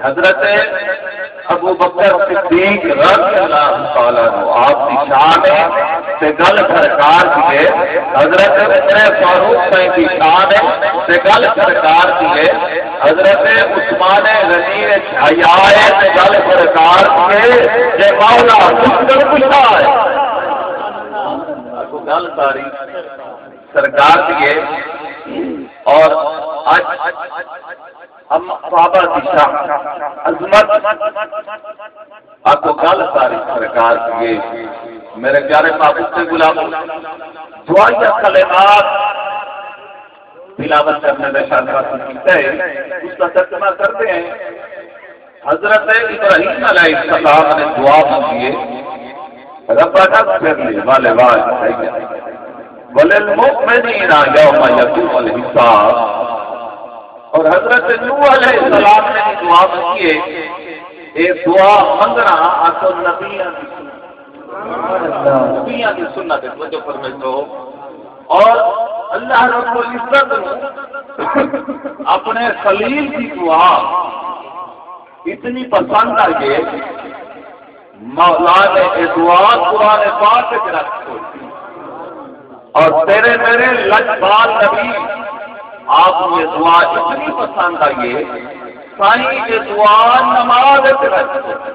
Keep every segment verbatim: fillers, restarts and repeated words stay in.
حضرت ابو بکر صدیق رضی اللہ تعالیٰ عنہ آپ دی شان ہے، تے گل سرکار دی ہے۔ حضرت عمر فاروق سائیں دی شان ہے، تے گل سرکار دی ہے۔ حضرت عثمان غنی وچ حیا ہے، تے گل سرکار دی ہے۔ جے مولا مشکل کشا ہے، گل ساری سرکار دی ہے۔ اور اج ہم صحابہ دی شان، عظمت، آکھو گل ساری سرکار دی ہے۔ میرے پیارے محبوب تے غلام، دعائیہ کلمات تلاوت کرنے کا اشارہ کیتا ہے، اس کا ترجمہ کرتے ہیں۔ حضرت ابراہیم علیہ السلام نے دعا مانگی ہے، ربنا اغفر لی ولوالدی وللمؤمنین یوم یقوم الحساب۔ اور حضرت نوح علیہ السلام نے بھی دعا مانگی ہے۔ اے دعا منگنا آکھو نبیاں دی سنت، نبیاں دی سنت ہے، توجہ فرمائیو۔ اور اللہ رب العزت نو اپنے خلیل دی دعا اتنی پسند آئی ہے، مولا نے اے دعا قرآن پاک وچ رکھ چھوڑی۔ اور تیرے میرے لجپال نبی، آپ کو یہ دعا اتنی پسند آئی ہے، سائیں یہ دعا نماز وچ رکھ چھوڑی۔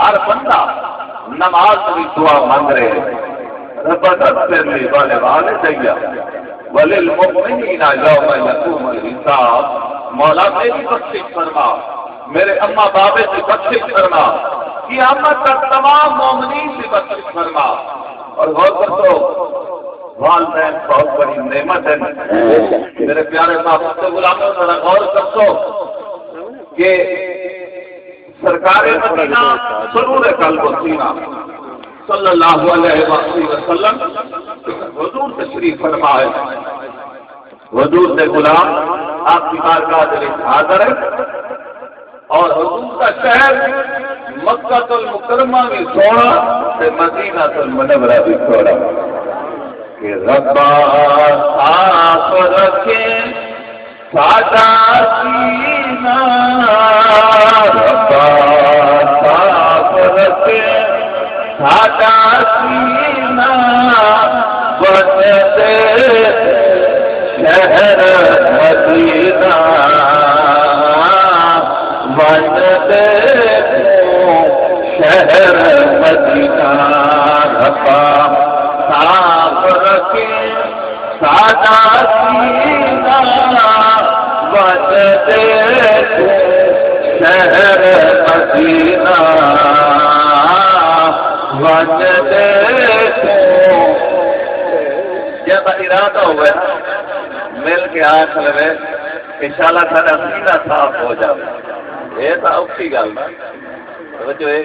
ہر بندہ نماز وچ دعا مانگ رہے، ربنا اغفر لی ولوالدی وللمؤمنین یوم یقوم الحساب۔ مولا میری بخشش فرما، میرے اماں بابے دی بخشش فرما، قیامت تک تمام مومنین دی بخشش فرما۔ اور غور کرو، والدین بہت بڑی نعمت ہے۔ میرے پیارے محبوب تے غلاموں، ذرا غور کرو کہ سرکار مدینہ سرور قلب و سینہ صلی اللہ علیہ وآلہ وسلم حضور تشریف فرما ہے۔ حضور دے غلام آپ کی بارگاہ دے وچ حاضر ہے اور حضور دا شہر مکہ المکرمہ بھی سوہݨا تے مدینہ المنورہ بھی سوہݨا۔ کہ ربا صاف رکھیں ساڈا سینہ، ربا صاف رکھیں ساڈا سینہ، ونڄ ݙے شہر مدینہ، ونڄ ݙے شہر مدینہ، ربا صاف رکھیں ساڈا سینہ، ونڄ ݙے توں شہر مدینہ، ونڄ ݙے توں۔ جیندا ارادہ ہوئے نا، مل کے آکھ لوے، انشاءاللہ ساڈا سینہ صاف ہو جاوے۔ اے تاں اوکھی گل ہے۔ توجہ ہے۔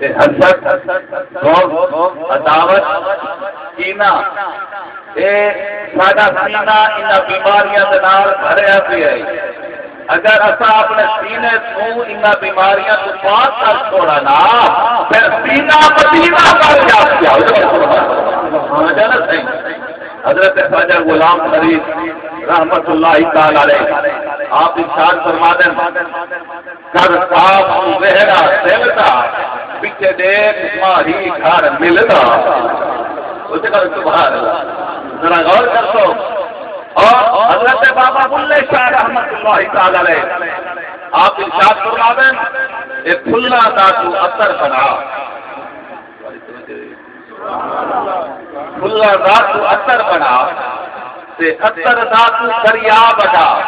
تے حسد، بغض، عداوت، کینہ، اے ساڈا سینہ انہاں بیماریاں دے نال بھریا پیا ہے۔ اگر اساں اپݨے سینے توں انہاں بیماریاں کوں پاک کر چھوڑا نا، پھر سینہ مدینہ بݨ جاسی۔ سمجھا نا سائیں؟ حضرت خواجہ غلام فرید رحمت اللہ تعالی علیہ آپ ارشاد فرما دین، کر صاف توں ویہڑا دل دا، پچھے ݙیکھ ماہی گھر ملدا۔ اچ کر سبحان اللہ۔ ذرا غور کرسو۔ اور حضرت بابا بلے شاہ رحمت اللہ تعالی علیہ آپ ارشاد فرما دین، اے پھلاں دا توں عطر بݨا۔ پھلاں دا توں عطر بݨا تے عطر دا توں دریا وݙا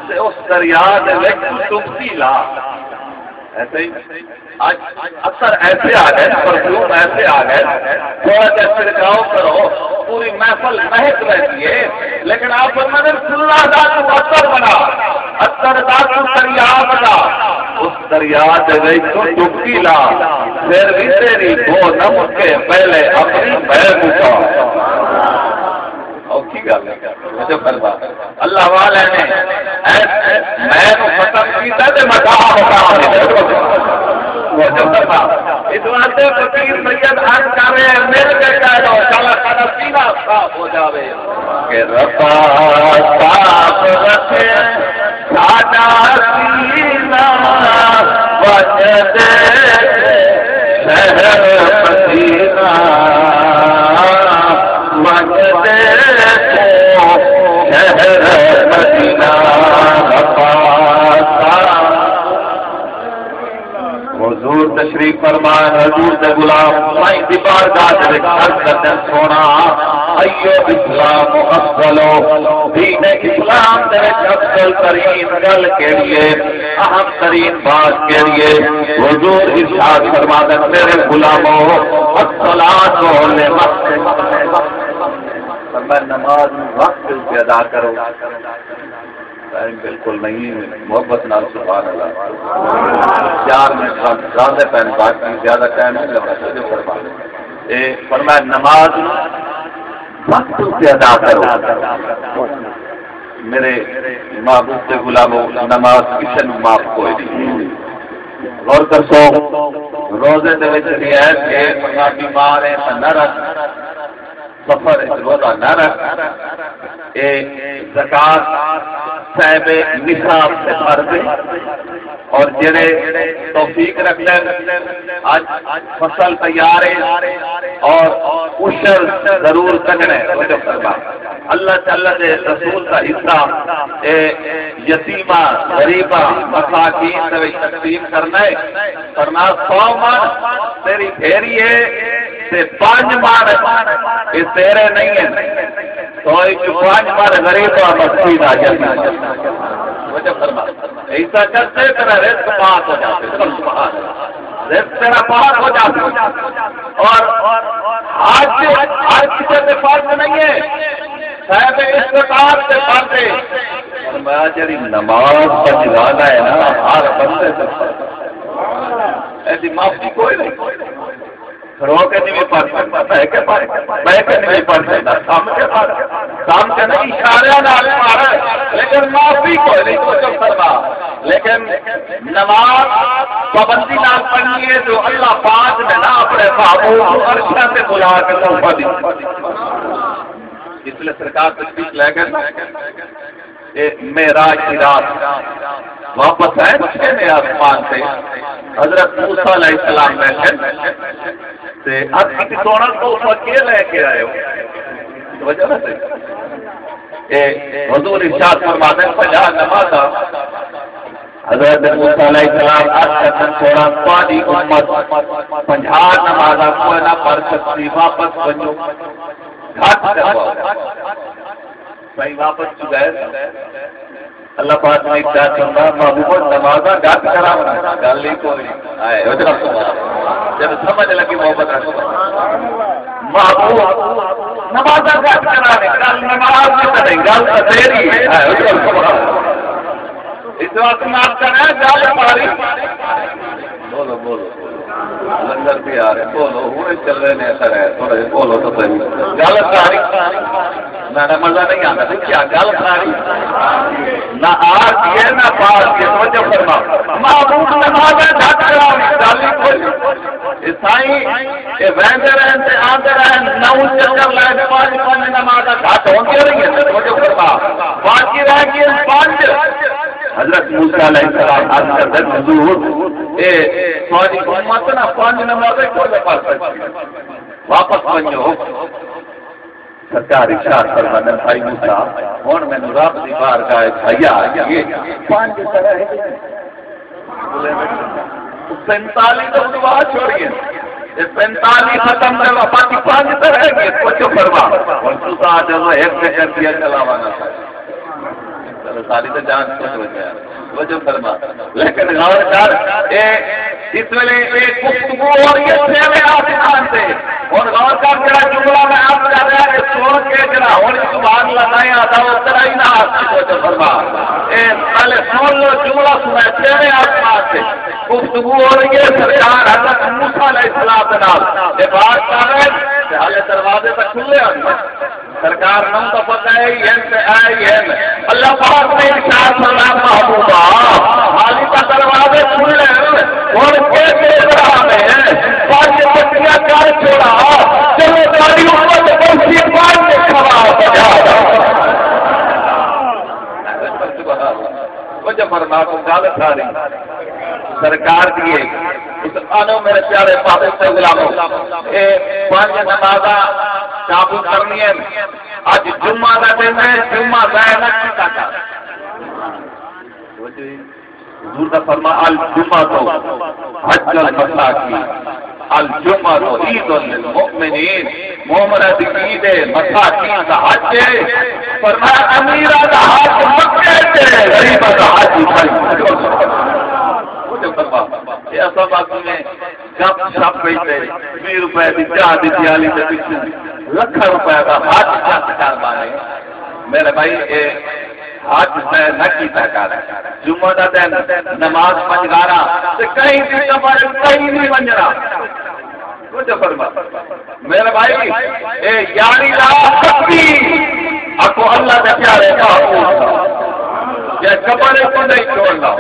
تے اس دریا دے وچ توں ڈبکی لا۔ ایسے ہی اڄ عطر ایسے آ ڳئے، پرفیوم ایسے آ ڳئے، تھوڑا جہا چھڑکاؤ کرو، پوری محفل مہک ویندی ہے۔ لیکن آپ فرماندے، پھلاں دا توں عطر بݨا، عطر دا توں دریا وݙا، اس دریا دے وچ توں ڈبکی لا، پھر وی تیری بو نہ مکے، پہلے اپݨی میں مکا۔ اوکھی گل ہے۔ توجہ فرما۔ اللہ والے نے ایس میں نوں ختم کیتا تے مٹا مٹا دے۔ توجہ فرما۔ اس واسطے فقیر سید عرض کر رہے ہیں، مل کے کہہ دو، انشاءاللہ ساڈا سینہ صاف ہو جاوے۔ کہ ربا صاف رکھے ساڈا سینہ، تشریف فرمان، حضور دے غلام سائیں دی بارگاہ دے وچ عرض کردن، سونا، ایو اسلام افضل، دین اسلام دے وچ افضل ترین گل کیڑی ہے؟ اہم ترین بات کیڑی ہے؟ حضور ارشاد فرماندن، میرے غلامو، الصلاۃ لوقتہا، فرمایا نماز نوں وقت تے ادا کرو۔ ٹائم بالکل نہیں ہے، محبت نال سبحان اللہ۔ چار منٹ بند زیادہ ٹائم، باقی زیادہ ٹائم نہیں لگنا، توجہ فرما۔ اے فرمایا نماز نوں وقت تے ادا کرو۔ میرے محبوب تے غلامو، نماز کسے نوں معاف کوئی نہیں۔ غور کرسو، روزے دے وچ رعایت ہے، فرمایا بیمار ہے تاں نہ رکھ، سفر وچ روزہ نہ رکھ، اے زکوٰۃ صاحب نصاب تے فرض ہے۔ اور جڑے توفیق رکھدن، اڄ فصل تیار ہے اور عشر ضرور کڈھݨے، توجہ فرما۔ اللہ تعالیٰ دے رسول دا حصہ اے یتیماں، غریباں، مساکین دے وچ تقسیم کرنا ہے۔ فرمایا سو مݨ تیری بھیݨی ہے تے پنج مݨ اے تیرے نہیں ہیں۔ سو اچ پنج مݨ غریباں، مسکیناں، یتیماں۔ توجہ فرما۔ ایسا کرتے تیرا رزق پاک ہو جاتے۔ سبحان اللہ۔ رزق تیرا پاک ہو جاتے۔ اور حج ہر کسی تے فرض نہیں ہے، صاحب استطاعت تے فرض ہے۔ فرمایا جڑی نماز پنجگانہ ہے نا، ہر بندے تے فرض ہے۔ ایسی معافی کوئی نہیں۔ کھڑو کے نہیں پڑھ سکتا، بہ کے پڑھ، بہ کے نہیں پڑھ سکتا، کھم کے پڑھ، کھم کے نہیں، اشارے نال پڑھ، لیکن معافی کوئی نہیں، توجہ فرما۔ لیکن نماز پابندی نال پڑھنی ہے، جو اللہ پاک نے نا اپنے محبوب کو عرشاں تے بلا کے تحفہ دی۔ اس لیے سرکار تشریف لے گئے نا، اے معراج دی رات واپس آئے، چھیویں آسمان تے حضرت موسیٰ علیہ السلام بیٹھے تے عرض کیتی، سونا تحفہ کے لے کے آئے ہو؟ توجہ نہ تھی۔ اے حضور ارشاد فرماتے ہیں، پنجاہ نمازاں۔ حضرت موسیٰ علیہ السلام عرض کردن، سونا تہاݙی امت پنجاہ نمازاں کوئی نہ پڑھ سکدی، واپس ونڄو، گھٹ کرواؤ۔ سائیں واپس چ ڳئے۔ اللہ پاک نے ارشاد فرمایا، محبوب نمازاں گھٹ کراوݨ، گل ہی کوئی۔ ہائے، ہو جناب سبحان اللہ۔ جب سمجھ لگی محبت رکھ۔ محبوب نمازاں گھٹ کراوݨ، گل نماز دی نہیں، گل تاں تیری ہے۔ ہائے، ہو جناب سبحان اللہ۔ اس وقت معاف کرنا، گل ساری۔ بولو، بولو، بولو۔ لنگر تیار ہے، بولو، ہن چلے نے کھڑے، تھوڑے بولو تو صحیح۔ گل ساری۔ میں نہ مزہ نہیں آتا، تو کیا گل ساری؟ نہ آ کیے، نہ پار کیے، توجہ فرما۔ محبوب نماز ہے، گھٹ کرا، گل ہی کوئی۔ اے سائیں، اے ویندے رہن تے آندے رہن، نو چکر لائے، پنج، پنج نمازاں گھٹ ہوندیاں رہیاں، توجہ فرما۔ باقی رہ گئے پنج۔ حضرت موسیٰ علیہ السلام عرض کردے، حضور، اے تہاݙی امت نہ پنج نمازیں کوئی نہ پڑھ سکدی۔ واپس ونڄو۔ سرکار ارشاد فرماندن، بھائی موسیٰ، ہݨ مینوں رب دی بارگاہ وچ حیا آئی ہے، پنج تاں رہ ڳئے۔ پینتالیس تاں دعا چھوڑیے، اے پینتالیس ختم کرو، باقی پنج تاں رہ ڳئے۔ توجہ فرما، ہݨ تساں آ جاؤ، ہک سیکنڈ دی علاوہ نہ کرو۔ چلو، ساری تے جان خوش ہو جائے۔ توجہ فرما۔ لیکن غور کر، اے اس ویلے اے گفتگو ہو رہی ہے چھیویں آسمان تے۔ ہن غور کر، جڑا جملہ میں عرض کر رہا، اے سن کے جڑا ہن زبان لگائے آتا، او تیرا ہی نہ آسی۔ توجہ فرما۔ اے پہلے سن لو، جملہ سنا ہے، چھیویں آسمان تے گفتگو ہو رہی ہے، سرکار حضرت موسیٰ علیہ السلام دے نال۔ اے بات کر رہے ہیں، تے حالے دروازے تک کھلے ہیں۔ سرکار نوں تاں پتہ ہے ہی ہن تے آئے ہی ہن۔ اللہ پاک نے ارشاد فرمایا، محبوبا، حالی تاں دروازے کھلے ہن، ہن کے پروگرام ہے؟ پنج پٹیاں کر چھوڑا، چلو ساری امت بنسی پنج سوا پنجاہ۔ وجہ فرما کو گل ساری سرکار دی ہے۔ اس آنو میرے پیارے پاپو تے غلامو، اے پنج نمازاں قابو کرنی ہیں۔ اج جمعہ دا دن ہے، جمعہ ضائع نہ کیتا کر۔ حضور دا فرمان، الجمعۃ حج المساکین، الجمعۃ عید للمؤمنین، مومناں دی عید ہے، مساکین دا حج ہے۔ فرمایا، امیراں دا حج مکے تے، غریباں دا حج اتھائی۔ اے اساں بس میں گپ شپ وچ تے ویہہ روپے دی چاہ دی پیالی دے پچھوں لکھاں روپے دا حج چس کر مارے۔ میرے بھائی، اے حج طے نہ کیتا کر۔ جمعہ دا دن، نماز پنج گارہ، تے کہیں دی قبر کہیں نہیں ونجنا۔ توجہ فرما۔ میرے بھائی، اے یاری لا سکتی، اکو اللہ دے پیارے محبوب دا۔ جے قبر کو نہیں چھوڑنا،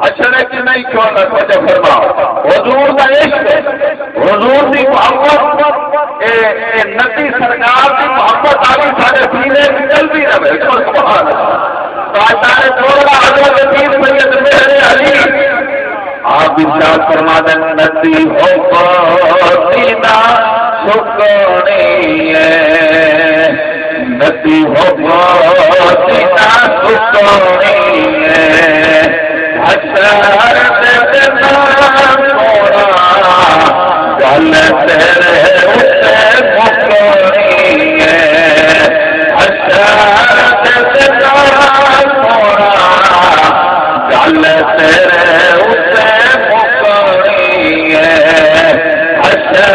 حشر وچ نہیں چھوڑنا، توجہ فرماؤ۔ حضور دا عشق، حضور دی محبت، اے، اے نبی سرکار دی محبت آلی سارے سینے وچ چلدی رہے۔ سبحان اللہ۔ تاجدار دولہ حضرت پیر سید مہر علی آپ ارشاد فرما دے، نبی ہو سینا سکونی ہے، نبی ہو سینا سکونی ہے۔ حشر دے دن سونا، گل تیرے اتے مکونی ہے۔ حشر دے دن سونا، گل تیرے اتے مکونی ہے۔ حشر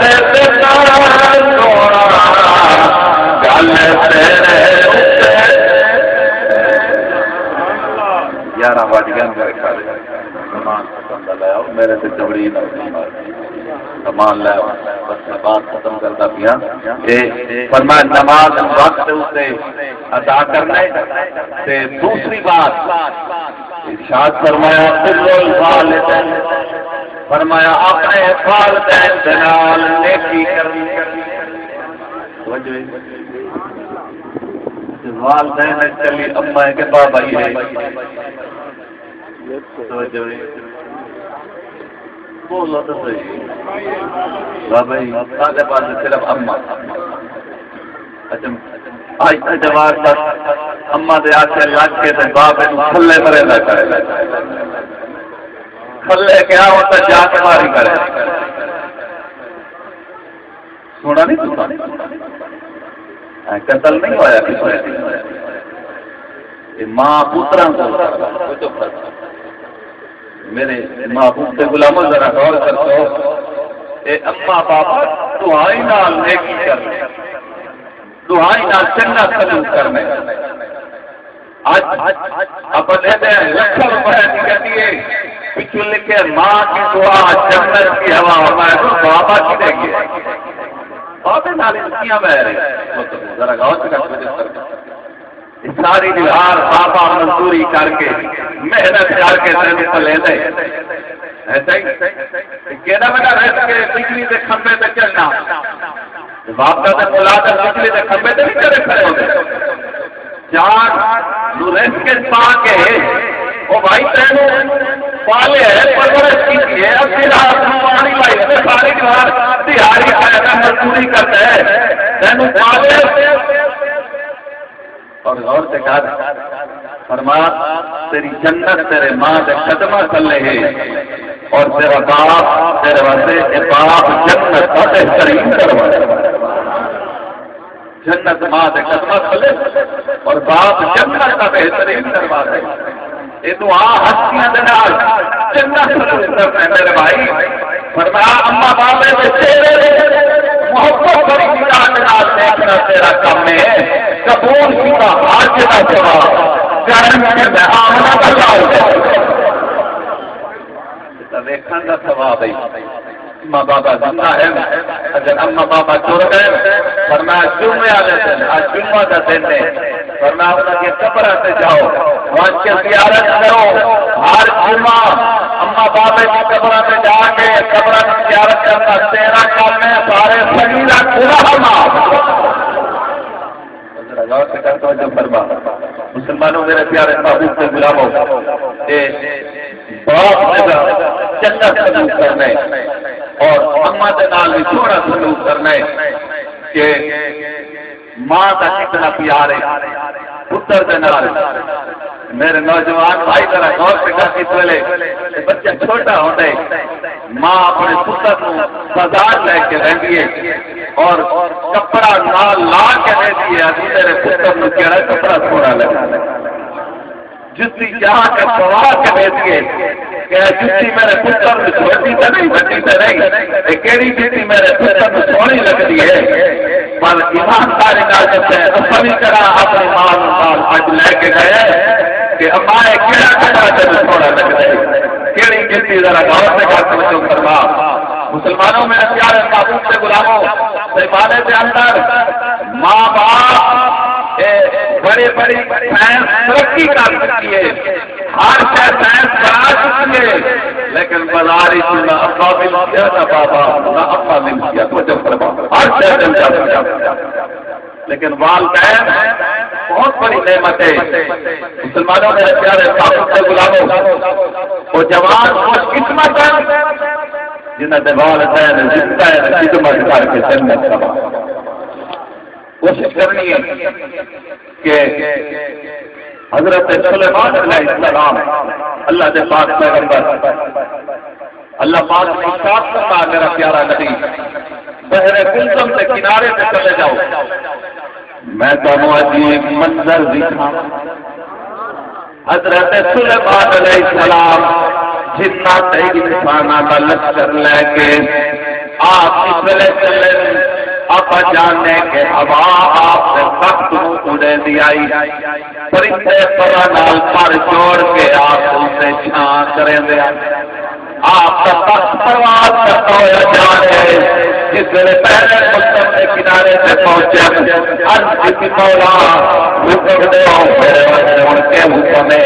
دے دن سونا، گل تیرے اتے۔ گیارہ وج گئے میرے خیال۔ ایمان ختم دا لے آؤ، میرے تے چوڑی نہ ہوئی۔ ایمان لے آؤ، بس میں بات ختم کردا پیاں۔ اے فرمایا، نماز وقت اتے ادا کرنا ہے۔ تے دوسری بات، ارشاد فرمایا، بر الوالدین، فرمایا، اپنے والدین دے نال نیکی کرنی۔ توجہ ہے؟ تے والدین اچ کلی اماں ہے کہ بابا ہی ہے؟ توجہ ہے؟ بولو تو صحیح۔ بابا جی، ساڈے پاس صرف اماں۔ اچھا، اج تے جواب بس اماں دے آکھے لگ کے تے بابے نوں تھلے مرے نہ کرے۔ تھلے کیا ہوتا، جان ماری کرے۔ سونا نہیں تساں؟ اے قتل نہیں ہویا کسے دی۔ اے ماں پتراں کوں کردا۔ کوئی تو فرق نہیں۔ میرے محبوب دے غلامو، ذرا غور کرو۔ اے اماں بابا دعائیں نال نیکی کرنی، دعائیں نال چنگا سلوک کرنا۔ اج اپنے دے لکھاں روپے دی گڈی ہے، پچھوں لکھے، ماں کی دعا جنت کی ہوا۔ میں کہوں، بابا کی دے گی؟ بابے نال کیا مہر ہے؟ ذرا غور سے کر۔ اے ساری دیہاڑ بابا مزدوری کر کے، محنت کر کے تینوں پلیندا ہے۔ ہے صحیح؟ تے کیݙا وݙا رزق ہے بجلی دے کھمبے تے چڑھنا۔ تے بابا دے ملازم بجلی دے کھمبے تے نہیں چڑھے کھڑے ہوندے۔ جان نوں رزق وچ پا کے، او بھائی، تینوں پالے ہے، پرورش کیتی ہے، اسی رات نوں پانی لائی ہے، ساری دیہاڑ دیہاڑی پایا مزدوری کردا ہے، تینوں پالے۔ اور غور تے کر، فرما، تیری جنت تیرے ماں دے قدماں تلے ہے، اور تیرا باپ تیرے واسطے، اے باپ جنت دا بہترین دروازہ۔ جنت ماں دے قدماں تلے اور باپ جنت دا بہترین دروازہ۔ اے دعا ہستیاں دے نال چنگا سلوک کرنا ہے میرے بھائی۔ فرمایا، اماں بابے دے چہرے تے محبت بھری نگاہ دے نال دیکھنا تیرا کم ہے۔ قبول کیتا حج دا ثواب، قائم کیتا آمنہ دا لاڈ۔ تے ویکھݨ دا ثواب ہے۔ اماں بابا زندہ ہن، اگر اماں بابا ٹر ڳئے، فرمایا جمعے والے دن، اڄ جمعہ دا دن ہے، فرمایا انہاں دی قبراں تے جاؤ، وڄ کے زیارت کرو۔ ہر جمعہ اماں بابے دی قبراں تے جا کے قبراں دی زیارت کرنا تیرا کم ہے، سارے سڳیراں گناہ معاف۔ ذرا غور سے کر، توجہ فرما۔ مسلمانوں، میرے پیارے محبوب دے غلاموں، اے باپ دے نال چنگا سلوک کرنا ہے اور اماں دے نال وی سوہݨا سلوک کرنا ہے کہ ماں دا کتنا پیار ہے پتر دے نال۔ میرے نوجوان بھائی، ذرا غور سے کر، اس ویلے تے بچہ چھوٹا ہوندا ہے، ماں اپنے پتر نوں بازار لے کے ویندی ہے اور کپڑا نال لا کے ویندی ہے، ابھی میرے پتر نوں کیڑا کپڑا سوہݨا لڳدا ہے۔ جتی چا کے پوا کے ویندی ہے کہ اے جتی میرے پتر نوں چھوٹی تے نہیں، وݙی تے نہیں، تے کیڑی جتی میرے پتر نوں سوہݨی لڳدی ہے۔ پر ایمانداری نال دسے، اساں وی کرا اپنی ماں نوں نال اڄ لے کے ڳئے کہ اماں، اے کیڑا کپڑا تینوں سوہݨا لڳدا ہے، کیڑی جتی؟ ذرا غور سے کر، توجہ فرما۔ مسلمانوں، میرے پیارے محبوب دے غلاموں، زمانے دے اندر ماں باپ، اے، بڑی بڑی سائنس ترقی کر چکی ہے، ہر شے سائنس بݨا چکی ہے، لیکن بازار وچ نہ ابا ملسیا، نہ بابا، نہ ابا ملسیا۔ توجہ فرما، ہر شے ملسیا۔ لیکن والدین بہت بڑی نعمت ہے۔ مسلمانوں، میرے پیارے محبوب دے غلاموں، او جوان خوش قسمت ہیں جنہاں دے والدین زندہ ہیں، خدمت کر کے جنت کما۔ کوشش کرنی ہے کہ حضرت سلیمان علیہ السلام، اللہ دے پاک پیغمبر، اللہ پاک نے ارشاد فرمایا، میرا پیارا نبی، بحر قلزم دے کنارے تے چلے جاؤ، میں تانوں عجیب منظر دکھاواں۔ حضرت سلیمان علیہ السلام جنات تے انساناں دا لشکر لے کے آپ اس ویلے چلے، آپ جانے کہ ہوا آپ دے تخت نوں اڑیندی آئی، پرندے پراں نال پر جوڑ کے آپ اتے چھاں کریندے ہن۔ آپ دا تخت پرواز کردا ہویا جا رہیا ہے۔ جس ویلے بحر قلزم دے کنارے تے پہنچے، عرض کیتی، مولا، حکم ݙیو، میرے واسطے ہݨ کے حکم ہے؟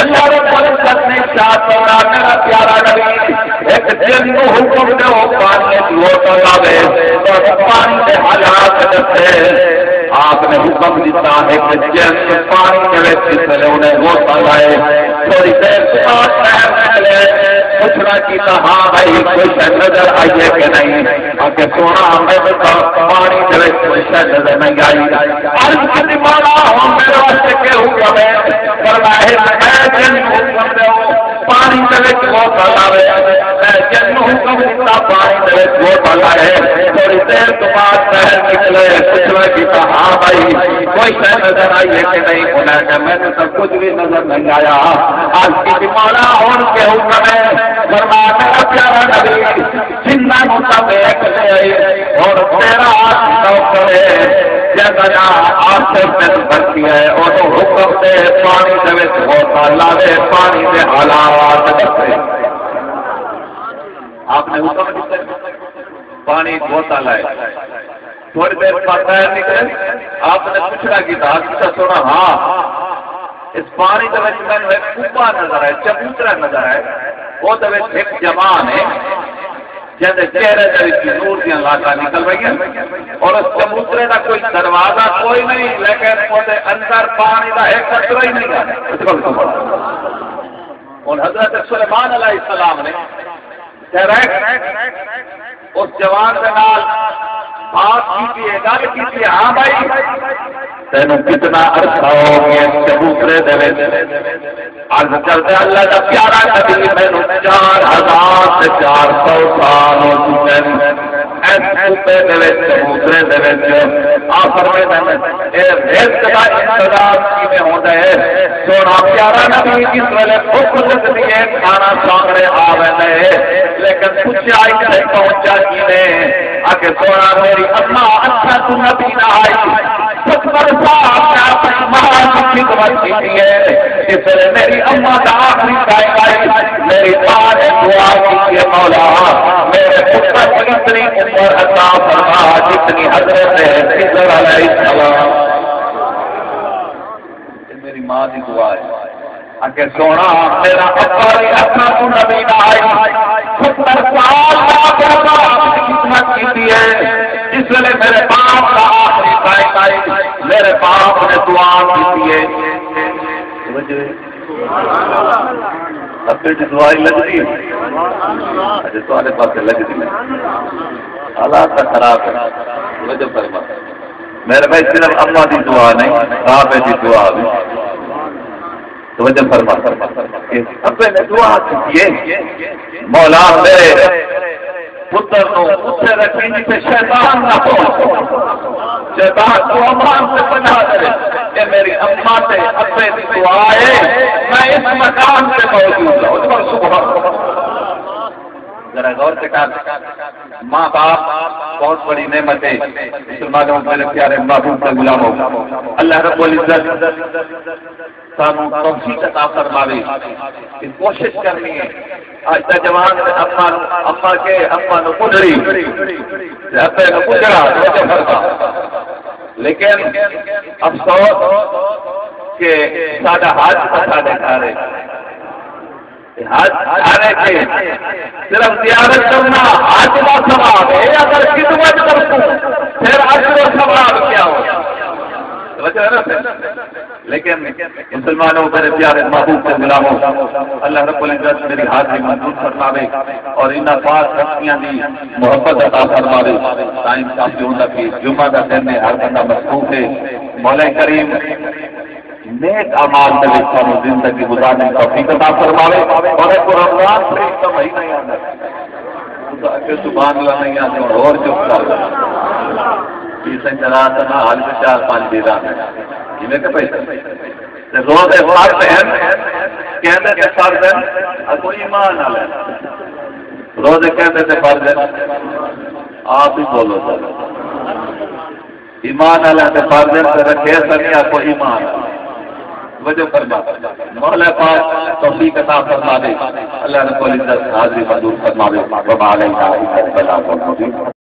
اللہ رب العزت نے ارشاد فرمایا، میرا پیارا نبی، ہک جن نوں حکم ݙیو، پانی وچ لوٹا لاوے، تہاکوں پانی دے حالات ݙسے۔ آپ نے حکم ݙتا، ہک جن پانی دے وچ، جس ویلے انہیں غوطہ لائے، تھوڑی دیر بعد باہر نکلے، پچھنا کیتا، ہاں بھائی، کوئی شے نظر آئی ہے کہ نہیں؟ آکھے، سوہݨا، مینوں تاں پاݨی دے وچ کوئی شے نظر نہیں آئی۔ عرض کیتی، مولا، ہݨ میرے واسطے کے حکم ہے؟ فرمایا، میں جن نوں حکم ݙیوں، پاݨی دے وچ غوطہ لاوے۔ میں جن نوں حکم ݙتا، پاݨی دے وچ غوطہ لائے۔ تھوڑی دیر توں بعد باہر نکلے، پچھنا کیتا، ہاں بھائی، کوئی شے نظر آئی ہے کہ نہیں؟ انہیں آکھیا، مینوں تاں کجھ وی نظر نہیں آیا۔ عرض کیتی، مولا، ہݨ کے حکم ہے؟ فرمایا، میرا پیارا نبی، جنہاں نوں تاں ویکھ لیا، ہݨ تیرا نوکر ہے، جیندا ناں آصف بن برقیہ ہے، اونوں حکم ݙے، پاݨی دے وچ غوطہ لاوے، پاݨی دے حالات ݙسے۔ آپ نے حکم ݙتا، پاݨی غوطہ لائے۔ تھوڑی دیر بعد باہر نکلے، آپ نے پچھنا کیتا، آکھیا، سوہݨا، ہاں، اس پاݨی دے وچ مینوں ہک کبا نظر آئے، چبوترا نظر آئے، اوندے وچ ہک جوان ہے، جیندے چہرے دے وچ نور دیاں لاٹاں نکل رہیاں، اور اس چبوترے دا کوئی دروازہ کوئی نہیں، لیکن اوندے اندر پاݨی دا ہک قطرہ ہی نہیں ہے۔ ہݨ حضرت سلیمان علیہ السلام نے ڈائریکٹ اس جوان دے نال بات کیتی ہے، ڳالھ کیتی ہے، ہاں بھائی، تینوں کتنا عرصہ ہو گیا چبوترے دے وچ؟ عرض کردے، اللہ دا پیارا نبی، مینوں چار ہزار تے چار سو سال ہو چکے ہیں۔ اس کتے دے وچ، چبوترے دے وچ، آ فرمیندے نے، اے رزق دا انتظام کیویں ہوندا ہے؟ سوہݨا پیارا نبی، جس ویلے بھکھ لڳدی ہے، کھانا سامݨے آ ویندا ہے، لیکن پچھیا اتھے پہنچا کیویں؟ آکھے، سوہݨا، میری اماں اکھاں توں نبی نہ آئی، ستر سال میں اپݨی ماں دی خدمت کیتی ہے۔ جس ویلے میری اماں دا آخری ٹائم آئی، میری ماں نے دعا کیتی ہے، مولا، میرے پتر کوں اتنی عمر عطا فرما جتنی حضرت خضر علیہ السلام۔ اے میری ماں دی دعا ہے۔ آکھے، سوہݨا، میرا ابا دی اکھاں توں نبی نہ آئی، ستر سال میں اپݨے باپ دی خدمت کیتی ہے۔ جس ویلے میرے باپ دا آخری ٹائم آئی، میرے باپ نے دعا کیتی ہے۔ توجہ ہے؟ ابے دی دعا ہی لڳدی ہے۔ اچھا، تہاݙے پاسے لڳدی ہے۔ حالات تاں خراب ہے۔ توجہ فرما۔ میرے بھائی، صرف اماں دی دعا نہیں، بابے دی دعا بھی۔ توجہ فرما۔ کہ ابے نے دعا کیتی ہے، مولا میرے پتر نو اتھے رکھیں جتھے شیطان نہ پہنچے، شیطان کو امان تے پناہ کرے۔ اے میری اماں تے ابے دی دعا ہے، میں اس مقام تے موجود ہاں۔ سبحان اللہ۔ ذرا غور سے کر، ماں باپ بہت بڑی نعمت ہے۔ مسلمانوں، میرے پیارے محبوب کے غلاموں، اللہ رب العزت سانوں توفیق عطا فرماوے۔ تے کوشش کرنی ہے۔ اڄ دا جوان تے اماں نوں، اماں کے، اماں نوں ٻڈھڑی، تے ابے نوں ٻڈھڑا، توجہ فرما۔ لیکن افسوس کہ ساݙا حج تاں ساݙے گھر ہے۔ حج گھر ہے کہ صرف زیارت کرنا حج دا ثواب ہے، اگر خدمت کروں پھر اجر و ثواب کیا ہو؟ توجہ ہے نا؟ لیکن مسلمانوں، میرے پیارے محبوب کے غلاموں، اللہ رب العزت میری حاضری منظور فرماوے اور انہاں پاک ہستیاں دی محبت عطا فرماوے۔ ٹائم کافی ہوندا کہ جمعہ دا دن ہے، ہر بندہ مصروف ہے۔ مولا کریم نیک اعمال دے وچ سانوں زندگی گزارنے دی توفیق عطا فرماوے۔ اور اے رمضان شریف دا مہینہ ہی آندا ہے۔ تساں اگے سبحان اللہ نہیں آندے، ہن ہور چپ کر۔ اے سنجرا تاں نہ حال وچ چار پنج دے دا۔ کیویں کہ بھائی، تے روزے فرض ہن، کہندے تے فرض ہن، اڳوں ایمان والے۔ روزے کہندے تے فرض ہن، آپ ہی بولو ذرا۔ ایمان والے تے فرض تے رکھے سنیا کو ایمان۔ وجہ فرما۔ مولا پاک توفیق عطا فرما دے۔ اللہ رب العزت حاضری منظور فرماوے۔ وما علینا الا البلاغ المبین۔